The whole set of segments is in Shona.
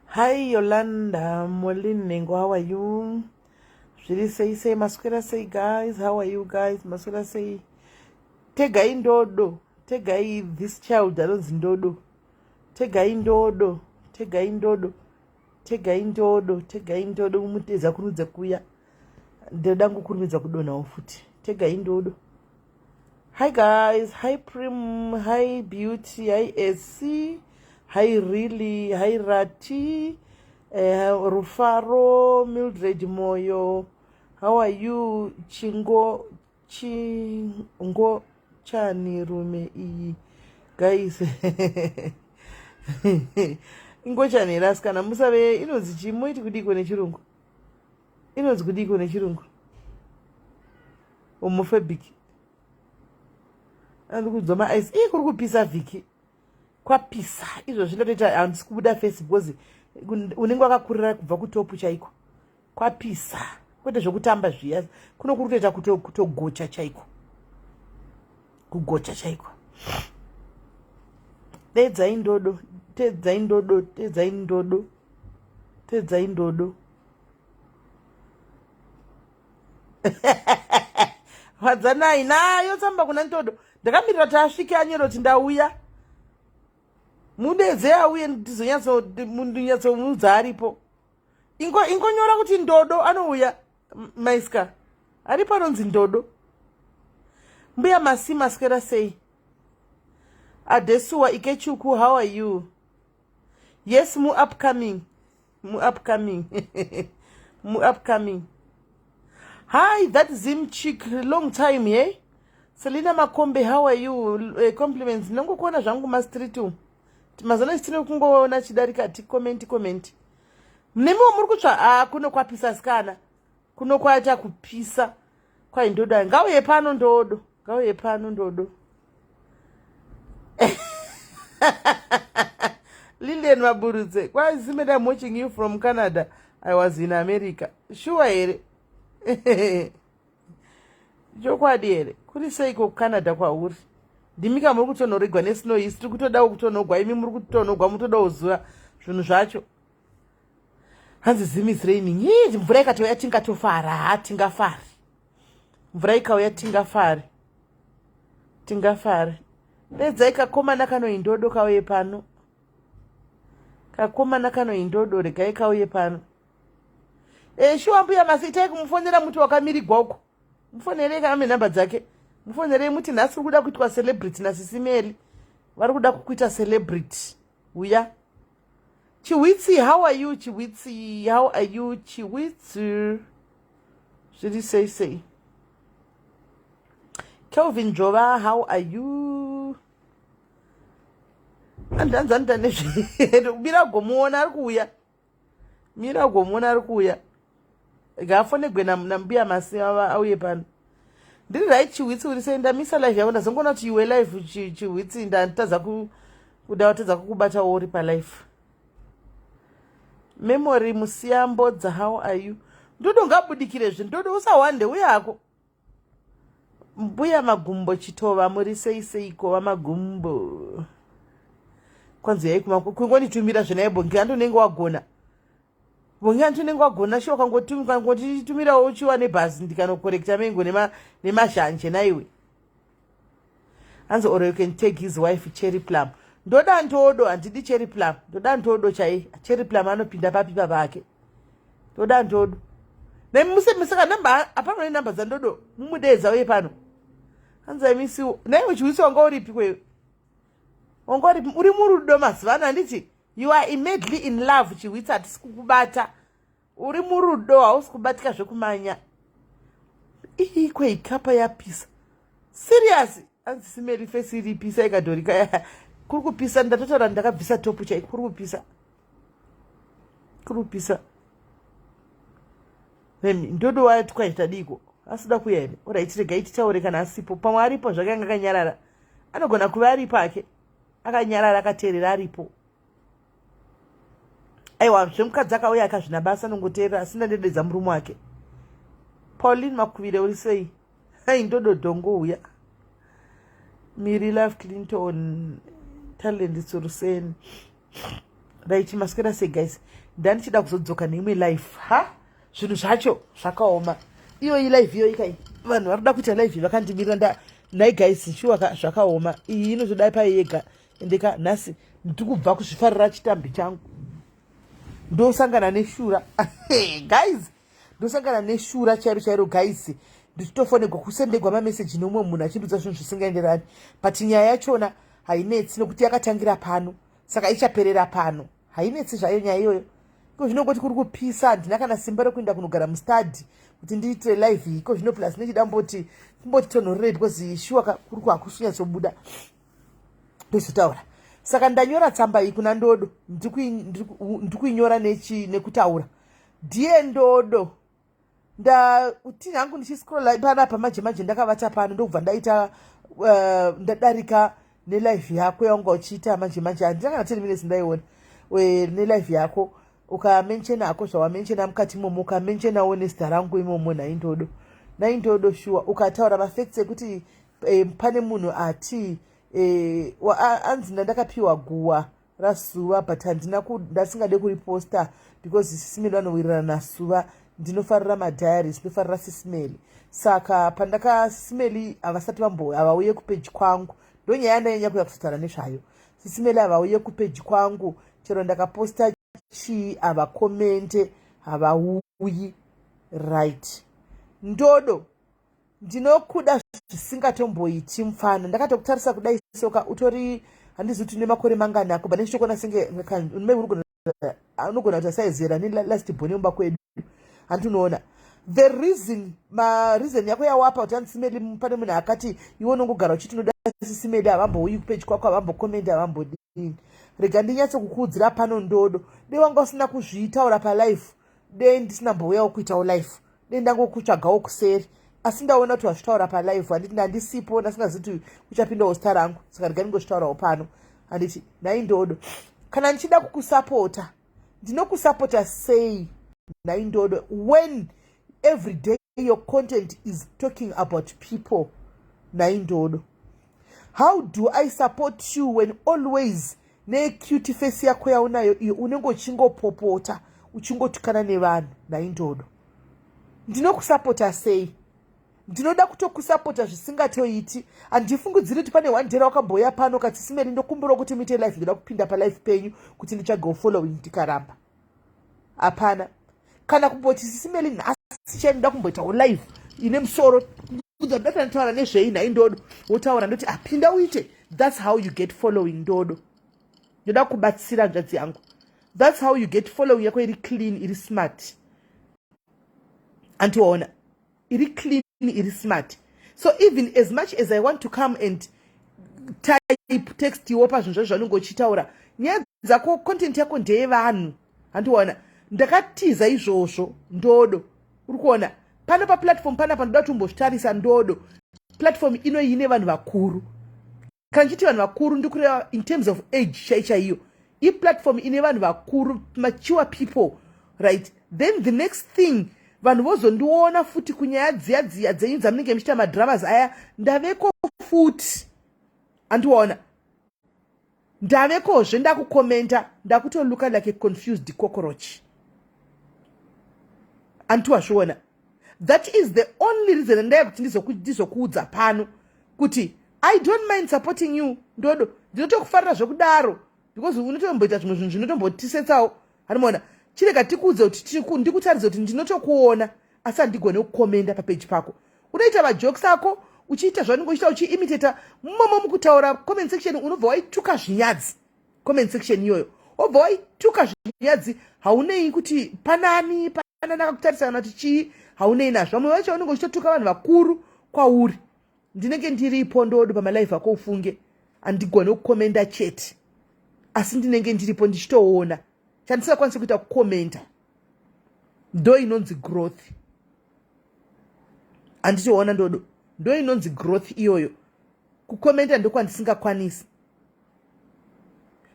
Hi Yolanda Molin Nengo, how are you? Zviri sei sei, maswera sei guys, how are you guys? Maswera sei? Tegai ndodo, tegai this child anonzi ndodo. Tegai ndodo, tegai ndodo, tegai ndodo, tegai ndodo mumuteza kurudza kuya. Ndoda ngokurumidza kudonhawo futi. Tegai ndodo. Hi guys, hi Prim, hi Beauty, hi AC, hi Really, hi Rati, Rufaro, Mildred Moyo, how are you? Chingo, chingo chani rume iyi guys. Ingochani here asikana musave inonzi chii moiti kudiko nechirungu? Inonzi kudiko nechirungu? Homophobic. Andi kudzwa maice. Ii kuri kupisa Vhiki. Kwapisa. Izvozvi ndatoita handisi kubuda face because unenge wakakurira kubva kutopu chaiko. Kwapisa. Kwete zvekutamba zviya. Kuno kuri kutoita kutogocha chaiko. Kugocha chaiko. Dedzai ndodo, tedzai ndodo, tedzai ndodo. Tedzai ndodo. Wadzanai nayo tsamba kuna ndodo. Ndakamirira kuti asvike anyore kuti ndauya. Mudedze auye ndizonyatsomuudza aripo. Ingonyora kuti ndodo anouya maiska. Aripo anonzi ndodo. Mbuya Masi maswera sei? Adesuwa Ikechuku, how are you? Yes, mu upcoming. Mu upcoming. Mu upcoming. Hi, that Zim chick, long time, yeah? Selina Makombe, how are you? Compliments. Ndinongokuona zvangu mastreet umu. Mazana tine kungoona chidarika ti comment comment. Nemiwo muri kutsva ah kuno kwapisa sikana. Kuno kwaita kupisa. Kwai ndoda ngauye pano ndodo. Ngauye pano ndodo. Lilian Maburutse, why is I'm watching you from Canada? I was in America. Sure here. Chokwadi here. Kuri seiko kuCanada kwauri? Ndimika muri kutonhoregwa nesnow isi tiri kutodawo kutonhogwa imi muri kutonhogwa mutodawo zuva zvinhu zvacho. Hanzi Zim is raining. Hii mvura ikatouya tingatofara, ha tingafari. Mvura ikauya tingafari. Tingafari. Dedzai kakomana kanoindodo kauye pano. Kakomana kanoindodo regai kauye pano. Shuwa mbuya Masi itai kumufonera muti wakamirigwa uko. Mufonerei kana mune namba dzake. Mufonerei muti nhasi uri kuda kuitwa celebrity naSisi Meli. Vari kuda kukuita celebrity. Uya. Chiwitsi, how are you Chiwitsi? How are you Chiwitsi? Zviri sei sei? Kelvin Jova, how are you? Andanza anoita nezve mira gomuona ari kuuya. Mira gomuona ari kuuya. Ngaafonegwe nambuya Masi auye pano. Ndiri right Chiwitsi uri sei? Ndamisa live yako ndazongoona kuti iwe live Chiwitsi ndatadza kuda watadza kukubata uri pa live. Memory Musiyambodza, how are you? Ndodo ngabudikire zve ndodo usawande uye hako. Mbuya Magumbo Chitova muri sei seiko vaMagumbo? Kwanzi yai kuma kungonditumira zvenaye Bongi anti unenge wagona. Bongi anti unenge wagona shuwa ukangotitumirawo uchiwa nebhazi ndikanokorekta mengo nemazhanje naiwe. Hanzi or you can take his wife Cherry Plum. Ndoda ndodo handidi Cherry Plum. Ndoda ndodo chai. Cherry Plum anopinda papi pavake. Ndoda ndodo. Nemuseka namba apano nenamba dzandodo mumudeedza uye pano. Hanzi I miss you. Naiwe Chiwitsi wanga uripi kwewe? Wanga uripi? Uri murudo mazuva ano handiti? You are immediately in love Chiwitsi hatisi kukubata. Uri murudo hausi kubatika zvekumanya. Ii kweikapa yapisa. Serious? Hanzi simeri face iri pisa ikadhorika. Kuri kupisa ndatotaura ndakabvisa topu chaiko kuri kupisa. Kuri kupisa. Nemi ndodo wati kwaita diko. Asida kuya here? Alright regai titaure kana asipo. Pamwe aripo zvake anga akanyarara. Anogona kuva aripo ake. Akanyarara akateerera aripo. Aiwa zvemukadzi akauya akazvina basa anongoteerera asina ndededza murume wake. Pauline Makuvire uri sei? Hai ndodo dhongo uya. Miri Love Clinton Talent Tsuruseni. Right, maswera sei guys? Ndandichida kuzodzoka neimwe live. Ha, zvinhu zvacho zvakaoma. Iyoyi live iyoyi kai, vanhu vari kuda kuita live vakandimirira. Nda nhai guys, shuwa zvakaoma. Iyi inotoda pai yega. Endeka nhasi ndiri kubva kuzvifarira chitambi changu, ndosangana neshura guys, ndosangana neshura chairo chairo guys. Ndichitofonegwa, kusendegwa mameseji neumwe munhu achindudza zvinhu zvisingaenderani, but nyaya yachona hainetsi nekuti yakatangira pano, saka ichaperera pano. Hainetsi zvayo nyaya iyoyo. Iko zvinongoti kuri kupisa, handina kana simba rekuenda kunogara mustadi kuti ndiitire live iko zvino, plus nechida mboti kumboti tonhorerei because shuwa kuri kuhakusinyatsobuda ndozotaura. Saka ndanyora tsamba iyi kuna Ndodo, ndiri kuinyora nekutaura. Dear Ndodo, ndakuti hangu ndichiscrolla panapa manje manje, ndakavata pano, ndokubva ndaita ndadarika nelive yako yawanga uchiita manje manje. Handina kana 10 minutes ndaiona nelive yako, ukamenshena hako zvawamenshena mukati imomo, ukamentionawo nezita rangu imomo. Nhai Ndodo, nhai Ndodo, shuwa ukataura mafacts ekuti pane munhu ati anzi ndandakapiwa guwa raSuva, but handina, ndasingade kuriposta because Sis Melly vanowirirana naSuva. Ndinofarira madiaries, ndinofarira Sis Melly, saka pandaka Sis Melly havasati vambo havauye kupage kwangu. Ndonyaya yandanyanya kuya kuzotaura nezvayo. Sis Melly havauye kupage kwangu, chero ndakaposta chii havacommente, havauyi. Right, Ndodo, ndinokuda zvisingatomboiti mufana. Ndakatokutarisa kudai soka, utori, handizi kuti une makore mangani ako, but ndichitokuona senge unogona kuti asaizera nelast born yomba kwedu. Handinoona the reason, mareason yako yawapa kuti hanzi Sis Melly, pane munhu akati iwe unongogara uchiti unoda Sis Melly, havambouyi kupage kwako, havambocommenti, havambodini. Rega ndinyatsokukuudzira pano Ndodo, de wanga usina kuzvitaura palive, de ndisina mbouyawo kuitawo live, de ndangokutsvagawo kuseri, asi ndaona kuti wazvitaura palive. Handiti ndandisipo, ndasingazivi kuti kuchapindawo zita rangu, saka rega ndingozvitaurawo pano. Handiti nhai Ndodo, kana ndichida kukusapota, ndinokusapota sei nhai Ndodo, when every day your content is talking about people? Nhai Ndodo, how do I support you when always necute face yako yaunayo iyo unenge uchingopopota, uchingotukana nevanhu? Nhai Ndodo, ndinokusapota sei? Ndinoda kutokusapota zvisingatoiti. Handifungidziri kuti pane one day rawakamboya pano kati, "Sis Melly, ndokumbirawo kuti muite live, ndoda kupinda palive penyu kuti nditsvagewo following." Ndikaramba. Hapana kana kumboti, "Sis Melly, nhasi chai ndoda kumboitawo live ine musoro." Ndatanotaura nezvei nhai Ndodo? Wotaura, ndoti apinda uite. That's how you get following, Ndodo. Ndoda kubatsira hanzvadzi yangu. That's how you get following yako iri clean, iri smart. Antiwaona, iri clean, iri smart. So even as much as I want to come and type text iwo pazvinhu zvacho zvaunenge uchitaura, nyaya dzako, content yako ndeyevanhu. Handiona, ndakatiza izvozvo Ndodo. Uri kuona pano paplatform panapa, ndoda kuti umbozvitarisa Ndodo. Platform inoyi ine vanhu vakuru. Kana ndichiti vanhu vakuru, ndikureva in terms of age chai chaiyo. Iplatform ine vanhu vakuru, mature people, right? Then the next thing, vanhu vozondiona futi kunyaya dziya dziya dzenyu dzamunenge muchiita madramas aya. Ndaveko futi, andiona, ndavekozve, ndakucommenta, ndakutolooka like a confused cockroach. Antiwazviona, that is the only reason ndaya kuti ndizokuudza pano kuti I don't mind supporting you Ndodo. Ndinotokufarira zvekudaro because unotomboita zvimwe zvinhu zvinotombotisetsawo. Hanimona, chirega tikuudze kuti ndikutaridze kuti ndinotokuona, asi handigone kucommenta papage pako. Unoita majokes ako, uchiita zvaunenge uchiita, uchiimitata mumomo mukutaura. Comment section unobva waituka zvinyadzi, comment section iyoyo wobva waituka zvinyadzi. Haunei kuti panani panani akakutarisa kana kuti chii, haunei nazvo. Vamwe vacho unenge uchitotuka vanhu vakuru kwauri. Ndinenge ndiripo Ndodo pamalive ako, ufunge. Handigone kucommenta chete, asi ndinenge ndiripo ndichitoona. Chandisingakwanisi kuita kucommenta. Ndo inonzi growth, handitoona Ndodo? Ndo inonzi growth iyoyo. Kucommenta ndokwandisingakwanisi.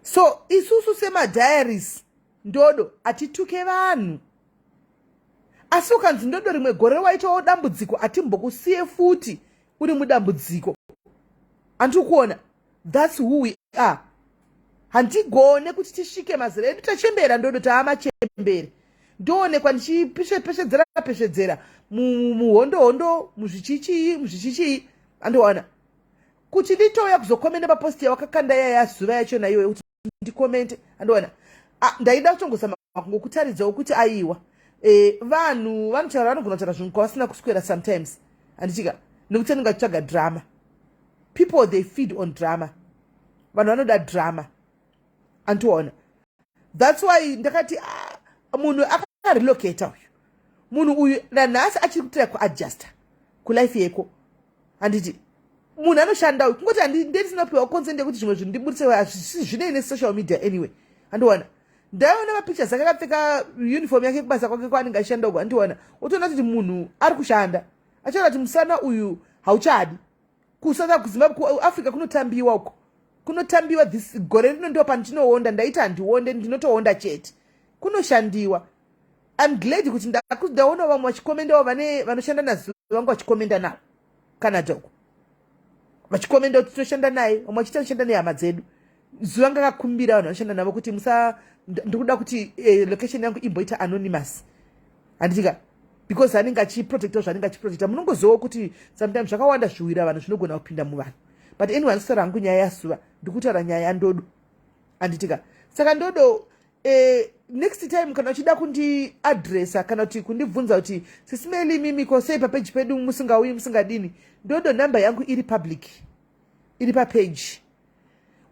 So isusu semadiaries Ndodo hatituke vanhu, asi ukanzi Ndodo rimwe gore waitawo dambudziko, hatimbokusiye futi uri mudambudziko. Handiri kuona, that's who we are. Handigone kuti tisvike mazera edu, tachembera ndodo, taamachembere. Ndoonekwa ndichipeshedzera peshedzera muhondo hondo, muzvichichii muzvichichii. Andiona kuti nditouya kuzokomenda paposti yawakakanda yaya zuva yachona iyoyo kuti ndikomente. Andiona, ah, ndaida kutongozama kungokutaridzawo kuti aiwa, vanhu vanotaura, vanogona kutaura zvinhu kwavasina kuswera sometimes, handitika? Nekuti anenge achitsvaga drama. People, they feed on drama. Vanhu vanoda drama, andiona? That's why ndakati, ah, munhu akarelocata uyu, munhu uyu nanhasi achiri kutira kuadjusta kulife yeko, handiti? Munhu anoshanda uyu, kungoti ndendisinopiwa consent yekuti zvimwe zvinhu ndiburitse, hazvisi zvinei nesocial media anyway, handiona? Ndaiona mapictures ake akapfeka uniform yake kubasa kwake kwaanenge achishanda uko, handiona? Otoona kuti munhu ari kushanda, achiona kuti musana uyu hauchadi kusaka kuZimbabwe, kuAfrica kunotambiwa uko, kunotambiwa. This gore rino ndo pandinoonda, ndaiti handionde, ndinotoonda chete. Kunoshandiwa. I'm glad kuti ndaona vamwe vachikomendawo, vane vanoshanda nazuva vangu vachikomenda navo Canada uko, vachikomenda kuti tinoshanda naye, vamwe vachiti anoshanda nehama dzedu. Zuva ngakakumbira vanhu vanoshanda navo kuti musa, ndikuda kuti location yangu imboita anonymous, handitika? Because anenge achiprotecta zvaanenge achiprotecta. Munongozivawo kuti sometimes zvakawanda zviwira vanhu zvinogona kupinda muvanhu. But anyway, handisitaura hangu nyaya yazuva, ndikutaura nyaya yandodo, handitika? Saka ndodo, next time kana uchida kundiadresa kana kuti kundibvunza kuti, "Sisi Meli, mimi ko sei papeji pedu musingauyi, musingadini?" Ndodo, nhamba yangu iri public, iri papeji.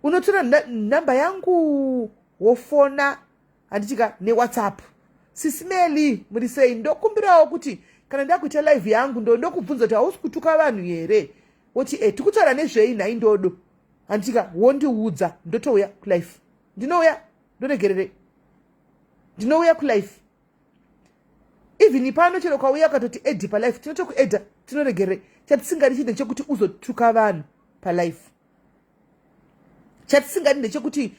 Unotora nhamba yangu wofona, handitika? NeWhatsApp, "Sisi Meli, muri sei? Ndokumbirawo kuti kana ndakuita live yangu, ndo ndokubvunza kuti hausi kutuka vanhu here?" Woti, "E, tikutaura nezvei nhai ndodo?" Handitika? Wondiudza, ndotouya kulive. Ndinouya, ndoregererei, ndinouya kulive. Even pano chero ukauya ukatoti add palive, tinotokuadda, tinoregererei. Chatisingadi chii? Ndechekuti uzotuka vanhu palive. Chatisingadi ndechekuti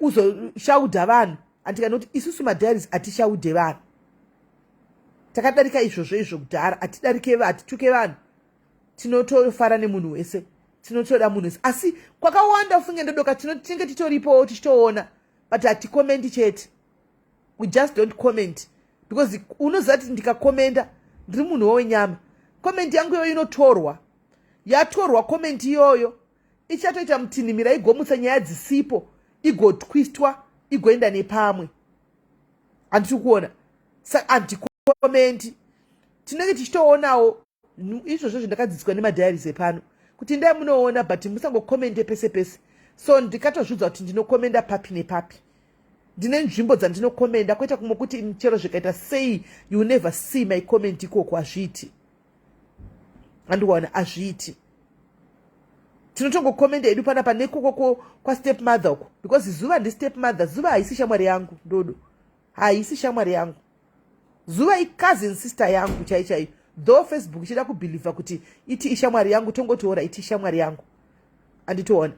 uzoshaudha vanhu, handika? Nokuti isusu madiaries hatishaudhe vanhu, takadarika izvozvo izvo kudhara. Hatidarike, hatituke vanhu, tinotofara nemunhu wese, tinotoda munhu wese. Asi kwakawanda ufunge ndodoka, tinenge titoripowo tichitoona, but hatikomendi chete. We just don't comment because unoziva kuti ndikakomenda, ndiri munhu wenyama, comment yangu iyoyo inotorwa, yatorwa comment iyoyo ichatoita mutinhimira, igomutsa nyaya dzisipo, igotwistwa, igoenda nepamwe. Handiti kuona? Saka handikomenti. Tinenge tichitoonawo izvozvo zvindakadzidziswa nemadiaries epano kuti ndai munoona, but musangokomente pese pese. So ndikatozvidza kuti ndinokomenda papi nepapi. Ndine nzvimbo dzandinokomenda, kwete kumwe kuti chero zvikaita sei, you never see my comment ikoko. Hazviiti, andiwana? Hazviiti. Tinotongokomenda edu panapa nekoko kwastep mother uko, because Zuva ndistep mother. Zuva haisi shamwari yangu ndodo, haisi shamwari yangu. Zuva icousin sister yangu chai chaiyo, though Facebook ichida kubhilivha kuti iti ishamwari yangu. Tongotiora iti ishamwari yangu, anditoona?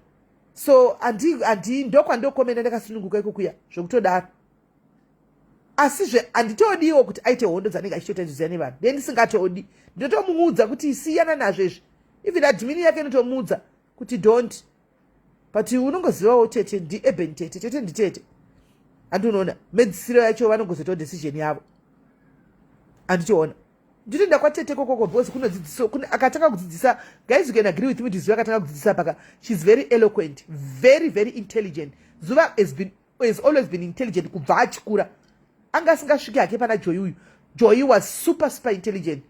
So handi ndokwandokomenda ndakasununguka ikokuya zvokutodaro. Asizve handitodiwo kuti aite hondo dzanenge achitoita izvo ziya nevanhu, ndee ndisingatodi. Ndinotomuudza kuti siyana nazvo izvi. Even admin yake inotomuudza kuti don't, but unongozivawo tete ndieben, tete, tete nditete, handinoona? Medzisiro yacho vanongozoitawo decision yavo, handitoona? Ndinoenda kwatete kokoko because kunodzidzisa, akatanga kudzidzisa. Guys, you can agree with me kuti Zuva akatanga kudzidzisa paka. She's very eloquent, very very intelligent. Zuva has always been intelligent kubva achikura. Anga asingasviki hake pana Joy uyu. Joy was super super intelligent,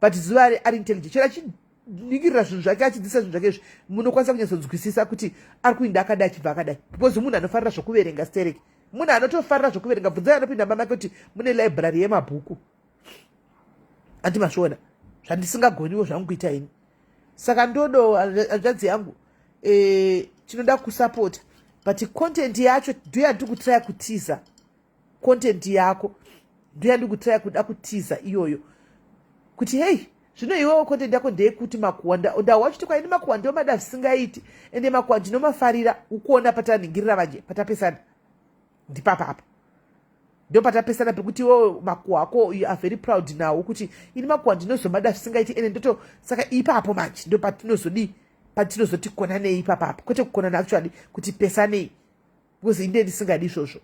but Zuva ari intelligent. Chero achiningirira zvinhu zvake, achidzidzisa zvinhu zvake izvi, munokwanisa kunyatsonzwisisa kuti ari kuinda akadai, achibva akadai, because munhu anofarira zvokuverenga stereki, munhu anotofarira zvokuverenga. Bvunzai anopinda mba make kuti mune library yemabhuku, andi mazviona? Zvandisingagoniwo zvangu kuita ini. Saka ndodo, hanzvadzi yangu, tinoda kusapota, but content yacho ndoyandiri kutraya kutiza. Content yako ndoyandiri kutraya kuda kutiza iyoyo, kuti hei, zvino iwewo content yako ndeyekuti makuhwa. Ndahwa chiti kwaini makuhwa ndio mada zvisingaiti, ende makuhwa ndinomafarira. Ukuona patanhingirira manje, patapesana ndipapapa, ndo patapesana pekuti iwewo makuhwa ako you are very proud nawo, kuti ini makuhwa ndinozomada zvisingaiti, ende ndoto. Saka ipapo manje ndo patinozodii, patinozoti konanei ipapapo, kwete kukonana actually, kuti pesanei. Because inde ndisingadi izvozvo,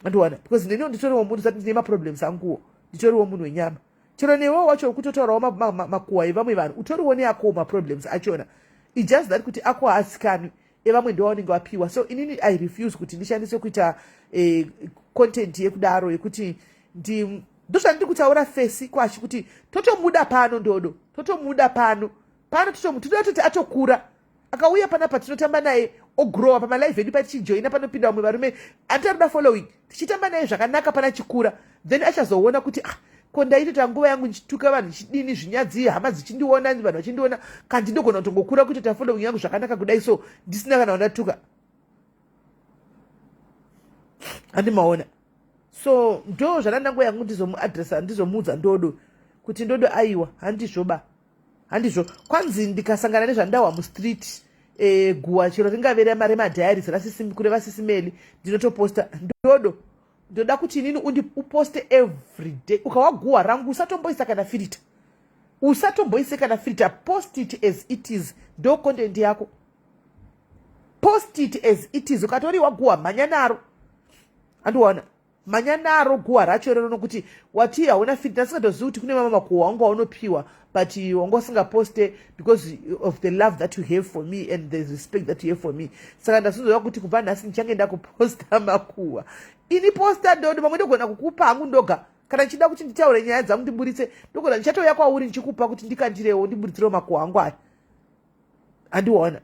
andiwana, because ndiniwo nditoriwo munhu sati ndine maproblems anguwo, nditoriwo munhu wenyama. Chero newewo wacho kutotaurawo makuhwa evamwe vanhu, utoriwo neakowo maproblems achona. It just that kuti ako haazikanwi, evamwe ndoaunenge wapiwa. So inini I refuse kuti ndishandise kuita content yekudaro yekuti ndi ndozvandiri kutaura fesi kwashi kuti totomuda pano ndodo, totomuda pano pano, totoda toti atokura, akauya panapa tinotamba naye, ogrowa pamalive edu patichijoina, panopinda vamwe varume anditarida following, tichitamba naye zvakanaka pana chikura, then achazoona kuti, ah, ko ndaitoita nguva yangu ndichituka vanhu, ndichidini zvinyadzi, hama dzichindiona, vanhu vachindiona, kandi ndogona kutongokura kutoita following yangu zvakanaka kudai, so ndisina kana wandatuka. Handimaona. So ndo zvandandango yangu, ndizomuadresa, ndizomuudza ndodo kuti ndodo, aiwa, handizvoba, handizvo. Kwanzi ndikasangana nezvandawa mustreet, guwa chero ringave remadiaries kureva Sisimeli, ndinotoposta. Ndodo, ndoda kuti inini undi uposte every day. Ukawa guwa rangu, usatomboisa kana filter, usatomboise kana filter. Post it as it is, ndo content yako. Post it as it is. Ukatoriwa guwa, mhanya naro, andiona, mhanya naro guwa racho rero, nokuti wati hauna filter. Asingatozivi kuti kune mamwe makuhwa wanga waunopiwa, but wanga usingaposte because of the love that you have for me and the respect that you have for me. Saka ndazozova kuti kubva nhasi ndichange ndakuposta makuhwa. Ini posta ndodo, mamwe ndogona kukupa hangu ndoga. Kana ndichida kuti nditaure nyaya dzangu, ndiburitse, ndogona ndichatouya kwauri ndichikupa kuti ndikandirewo, ndiburitsirewo makuhwa angu aya, handiona.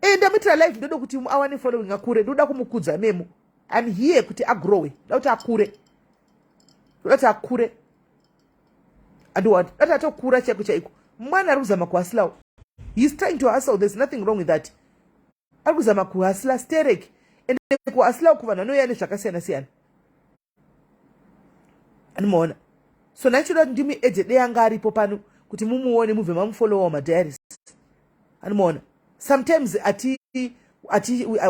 E, ndamuitira live ndodo kuti awane following, akure. Ndoda kumukudza memo. I'm here kuti agrowe, ndoda kuti akure, ndoda kuti akure, andiwana, dati atokura chaiko chaiko. Mwana ari kuzama kuhustlawo. He's trying to hustle, there's nothing wrong with that. Ari kuzama kuhustla sterek, ende kuhustlawo kuvanhu vanouya nezvakasiyana siyana, andimaona. So nachoda kuti ndimuedze dei anga aripo pano kuti mumuone, mubve mamufollowawo madiaries, andimaona. Sometimes ati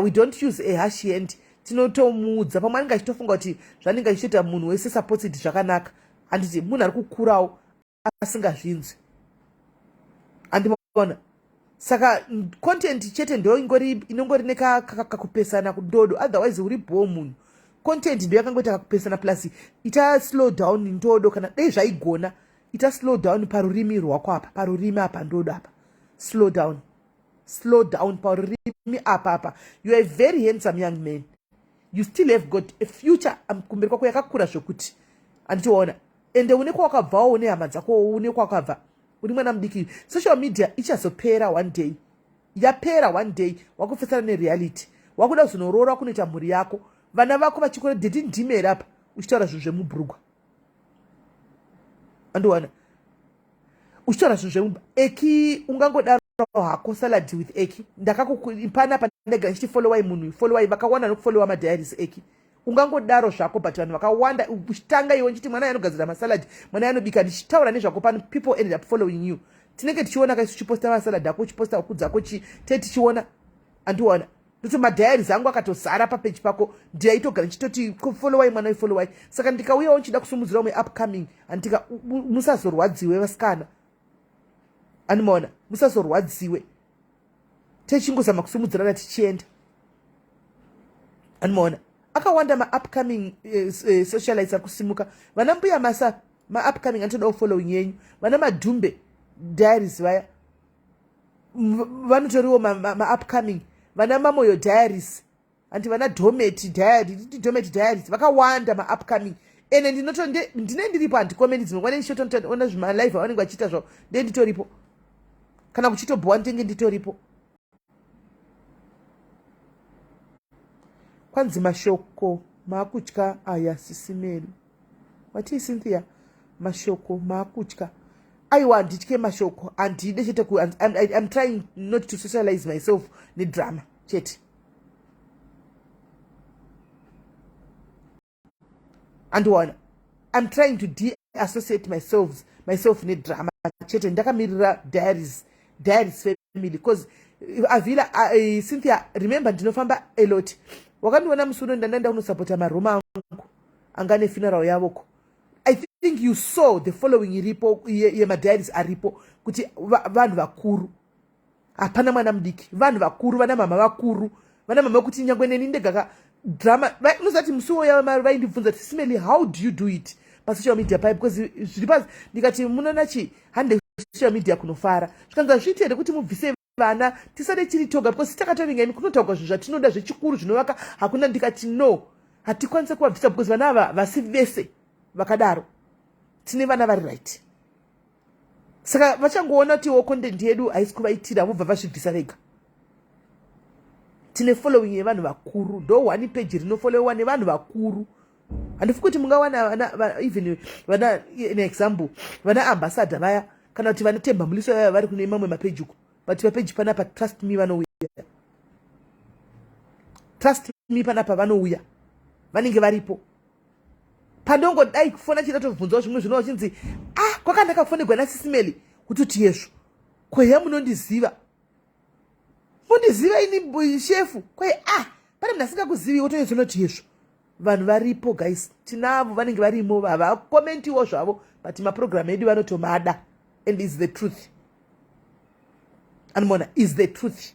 we don't use a harsh hand, tinotomuudza. Pamwe anenge achitofunga kuti zvanenge achitoita munhu wese supports it zvakanaka, handiti? Munhu ari kukurawo asingazvinzwi, andimaona. Saka content chete ndo inongori nekakupesana kundodo, otherwise uri bho munhu. Content ndo yakangoita kakupesana, plus ita slow down ndodo. Kana dei zvaigona, ita slow down parurimi rwako apa, parurimi apa ndodo apa. Slow down, slow down parurimi apa apa. You are a very handsome young man, you still have got a future kumberi kwako yakakura zvokuti, anditiona. Ende une kwawakabvawo, une hama dzako, une kwawakabva, uri mwana mudiki. Social media ichazopera one day, yapera one day wakufesana nereality, wakuda kuzonoroora, kunoita mhuri yako, vana vako vachikura. Dheti ndimere apa uchitaura zvinhu zvemubhurugwa, andiwana, uchitaura zvinhu zvemubha eki. Ungangodaro hako salad with eki. Ndakakupanapa ndega ndichiti followai munhu, followai, vakawanda nokufollowa madiaries eki. Ungangodaro zvako, but vanhu vakawanda uchitanga iwe ndichiti mwana anogadzira masalad, mwana anobika, ndichitaura nezvako pano, people ended up following you. Tinenge tichiona kaisu uchiposta masalad ako, uchiposta huku dzako, te tichiona, andiona, ndoti madiaries angu akatozara papeji pako. Ndiaitogara ndichitoti followai mwana, ifollowai. Saka ndikauyawo ndichida kusumudzira umwe upcoming, andika, musazorwadziwe vasikana, andimaona, musazorwadziwe. Techingozama kusumudzirana tichienda, andimaona. Akawanda maupcoming socialites ari kusimuka, vana mbuya masa maupcoming anotodawo following yenyu. Vana Madhumbe Diaries vaya vanotoriwo maupcoming, vana Mamoyo Diaries, anti vana Dometi Diary, Dometi Diaries, vakawanda maupcoming. Ende ndinoto ndine ndiripo, handikomeni dzimwe nguva ndichitoona zvimalive avanenge vachiita zvavo, nde nditoripo. Kana kuchitobhowa, ndinenge nditoripo. Kwanzi mashoko maakutya aya, Sisimeli. Watii Cynthia? Mashoko maakutya? Aiwa, handitye mashoko, handide chete. I'm trying not to socialize myself nedrama chete, andiona. I'm trying to deassociate myself nedrama chete. Ndakamirira diaries family, because avila, Cynthia, remember ndinofamba a lot. Wakandiona musi uno ndandaenda kunosapota maroma angu anga nefuneral yavoko. I think you saw the following iripo yemadiaries aripo, kuti vanhu vakuru, hapana mwana mudiki, vanhu vakuru, vana mama vakuru, vana mama vekuti nyangwe neni ndegaka. Drama unozati musi woya vaindibvunza kuti Simeli, how do you do it pasocial media pai, because zviri pasi. Ndikati munoona chi hande social media kunofara. Zvikanzi hazviiti here kuti mubvise vana tisade tiri toga, because takatovinga imi kunotaurwa zvinhu zvatinoda zvechikuru zvinovaka hakuna. Ndikati no, hatikwanise kuvabvisa because vana ava vasi vese vakadaro, tine vana vari right. Saka vachangoona kutiwo content yedu haisi kuvaitira, vobva vazvibvisa vega. Tine following yevanhu vakuru, ndo one page rinofollowa nevanhu vakuru. Handifi kuti mungawana vana, even vana, an example, vana ambassador vaya kana kuti vana Temba Muliso vaya vari kune mamwe mapeji uko, but papeji panapa, trust me, vanouya. Trust me, panapa vanouya, vanenge varipo. Pandongodai kufona chida tobvunzawo zvimwe zvinova chinzi, ah, kwakanaka kufonegwa naSisimeli kutoti yezvo kweya munondiziva, mundiziva ini shefu kwai, ah, pane munhu asingakuzivi, wotonyatsoona yezvo vanhu varipo. Guys, tinavo vanenge varimo, havakomentiwo zvavo, but maprogramu edu vanotomada. And is the truth, anomona is the truth.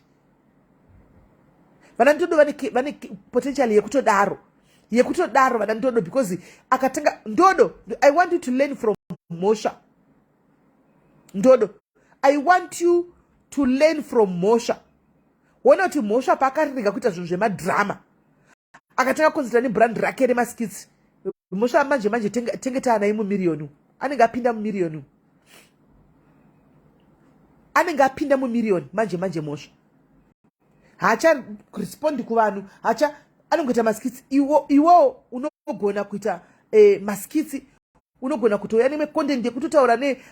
Vana Ndodo vane potential yekutodaro, yekutodaro vana Ndodo, because akatanga Ndodo, I want you to learn from Mosha. Ndodo, I want you to learn from Mosha. Wona kuti Mhosva paakarega kuita zvinhu zvemadrama, akatanga kukonzera nebrand rake remaskits. Mhosva manje manje tenge taanai mumiriyoni, anenge apinda mumiriyoni, anenge apinda mumiriyoni manje manje. Mhosva haacharespondi kuvanhu, hacha anongoita maskits. Iwowo unogona kuita maskits, unogona kutouya nemwe content yekutotaura ne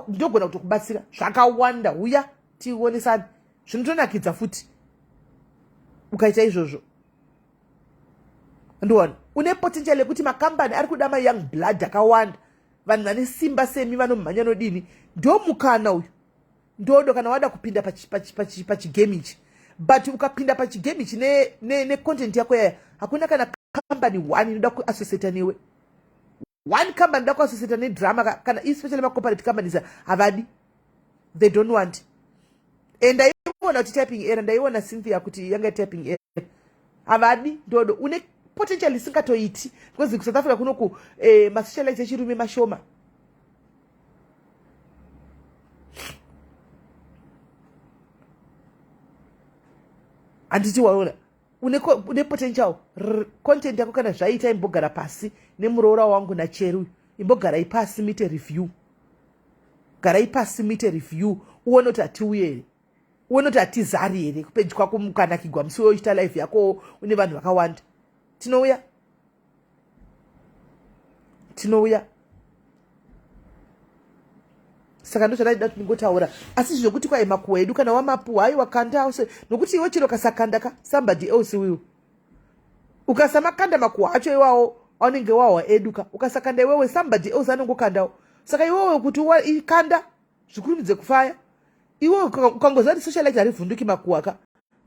ndogona kutokubatsira zvakawanda. Uya tionesane, zvinotonakidza futi ukaita izvozvo. Ndiona une potential yekuti makambani ari kuda mayoung blood akawanda, vanhu vane simba semi vanomhanya nodini. Ndo mukana uyu, Ndodo, kana wada kupinda pachigame ichi. But ukapinda pachigame ichi necontent yako yaya, hakuna kana company one inoda kuassociata newe. One company inoda kuassociata nedrama, kana especially macorporate companies, havadi, they don't want. And ndaiona kuti typing error, ndaiona Cynthia kuti yanga typing error. Havadi. Ndodo, une potential isingatoiti, because kuSouth Africa kunoku masocialites echirume mashoma. Handiti waona une potential content yako? Kana zvaita, imbogara pasi nemuroora wangu nacheru, imbogarai pasi muite review, garai pasi muite review, uone kuti hatiuye here, uone kuti hatizari here kupeji kwako. Mukanakigwa musi weyo uchiita live yako une vanhu vakawanda, tinouya, tinouya. Saka ndo zvadaida kuti ndingotaura. Asi zvokuti kwai makuhwa edu kana wamapuhwa, aiwa, kanda use, nokuti iwe chero kasakanda ka, somebody else will. Ukasamakanda makuhwa acho iwawo anenge wahwa edu ka, ukasakanda iwewe, somebody else anongokandawo. Saka iwewe kuti ikanda zvikurumidze kufaya, iwe ukangoziva kuti socialite harivhunduki makuhwa ka,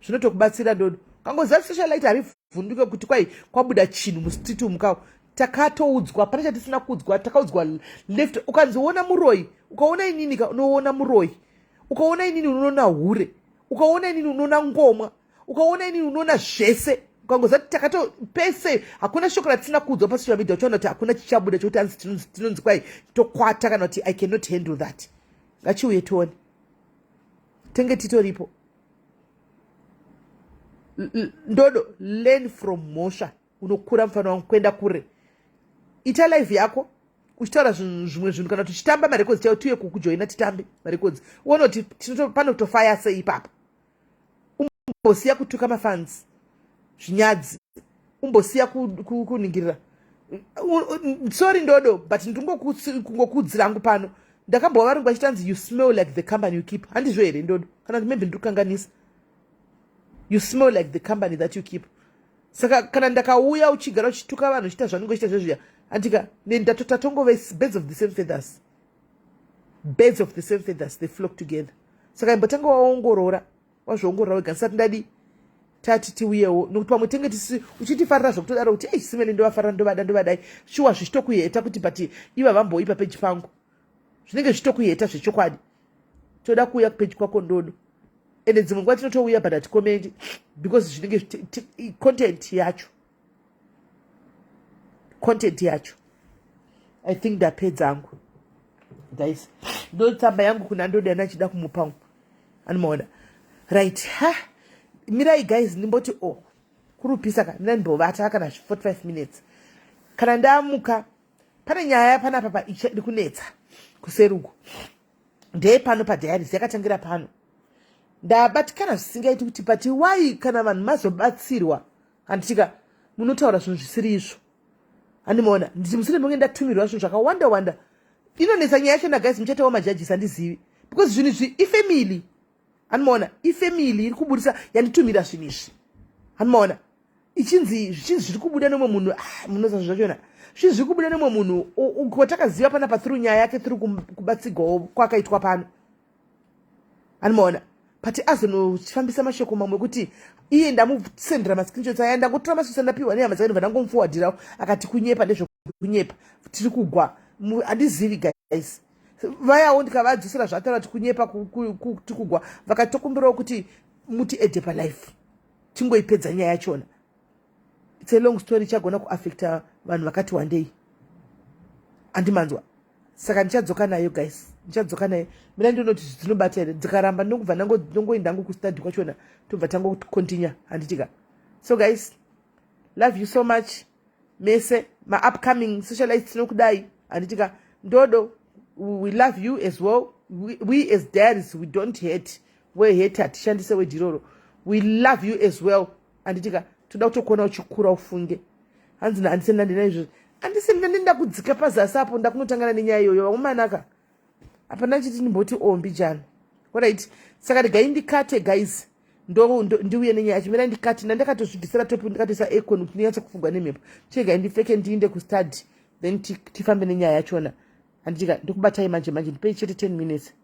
zvinotokubatsira, Ndodo. Ukangoziva kuti socialite harivhunduke kuti kwai kwabuda chinhu mustreet umu kawo, takatoudzwa pane chatisina kuudzwa, takaudzwa left. Ukanziona muroyi, ukaona inini ka, unoona muroyi. Ukaona inini, unoona hure. Ukaona inini, unoona ngomwa. Ukaona inini, unoona zvese. Ukangoziva kuti takato pese, hakuna shoko ratisina kuudzwa pasocial media, uchaona kuti hakuna chichabuda chokuti anzi tinonzi kwai tokwata kana kuti I cannot handle that. Ngachiuye tione, tenge titoripo. Ndodo, learn from Mhosva. Unokura mufana wangu, kuenda kure. Ita live yako uchitaura zvimwe zvinhu, kana kuti uchitamba marekodzi chaiwo, tiuye kukujoina titambe marekodzi, uone kuti panotofaya sei ipapo. Umbosiya kutuka mafans zvinyadzi, umbosiya kuningirira. Sorry Ndodo, but ndingokuudzira hangu pano, ndakambova varungu vachitanzi, "You smell like the company you keep." Handizvo here, Ndodo? Kana kuti maybe ndikukanganisa? You smell like the company that you keep. Saka kana ndakauya uchigara uchituka vanhu, uchiita zvanenge uchiita zvezviya, andika nendatotongove birds of the same feathers, birds of the same feathers, they flock together. Saka imbotanga waongorora, wazviongorora wega ndisati ndadi tati tiuyewo, nokuti pamwe tenge tisi uchitifarira zvokutodaro kuti ei, Simene ndovafarira, ndovada, ndovadai, shuwa zvichitokuheta kuti but iva vamboipa peji pangu, zvinenge zvichitokuheta zvechokwadi. Toda kuuya kupeji kwako, Ndodo. Ende dzimwe nguva tinotouya, but haticommenti because zvinenge content yacho, content yacho. I think ndapedza hangu, guys. Ndo tsamba yangu kuna ndodi andachida kumupa, anomaona. Right, ha, mirai guys, ndimboti o oh, kurupisa ka. Mina ndimbovata kana 45 minutes. Kana ndamuka, pane nyaya panapa pa iri kunetsa kuseruko. Ndeyepano padiaries, yakatangira pano. Ndabatikana zvisingaiti kuti, but why kana vanhu mazobatsirwa, handitika, munotaura zvinhu zvisiri izvo? Handimaona, nditi mushure mekunge ndatumirwa zvinhu zvakawanda wanda. Inonetsa nyaya yacho naguys, muchaitawo majudges, handizivi, because zvinhu izvi ifamily, handimaona, ifamily iri kuburisa yanditumira zvinhu izvi, handimaona, ichinzi zvichinzi zviri kubuda nemumwe munhu. Ah, munoza zvinhu zvachona, zvinhu zviri kubuda nemumwe munhu watakaziva panapa through nyaya yake, through kubatsigwawo kwakaitwa pano, handimaona. But azonofambisa mashoko mamwe ekuti iye ndamusendera mascreenshots aya, ndangotora mascreenshots ndapiwa nehama dzake, ndobva ndangomuforwardirawo, akati kunyepa, ndezvekunyepa, tiri kugwa. Handizivi guys, vayawo ndikavadzosera zvataura kuti kunyepa, tiri kugwa. Vakatokumbirawo kuti muti ede palife, tingoipedza nyaya yachona. It's a long story, ichagona kuaffecta vanhu vakati wandei, handimanzwa. Saka ndichadzoka nayo guys, ndichadzoka nayo. Mina ndinoti dzinobata here? Dzikaramba, ndongobva ndongoenda hangu kustudy kwachona, tobva tangocontinue, handitika? So guys, love you so much mese maupcoming socialites, tinokudai, handitika? Ndodo, we love you as well. We as diaries, we don't hate. We hate hatishandise word iroro. We love you as well, handitika? Toda kutokuona uchikura, ufunge. Hanzi handiseni ndandina izvozvo, handiseni ndandinda kudzika pazasi apo, ndakunotangana nenyaya iyoyo. Vamumanaka hapana chiti ndimboti ombi jani. Alright, saka regai ndikate guys, ndiuye nenyaya. Chimira ndikati ndandakatozvibvisira top, ndikatoisa aircon kuti ndinyatso kufugwa nemhepo. Chiregai ndipfeke, ndiinde kustudy, then tifambe nenyaya yachona, handitika? Ndikubatai manje manje, ndipei chete 10 minutes.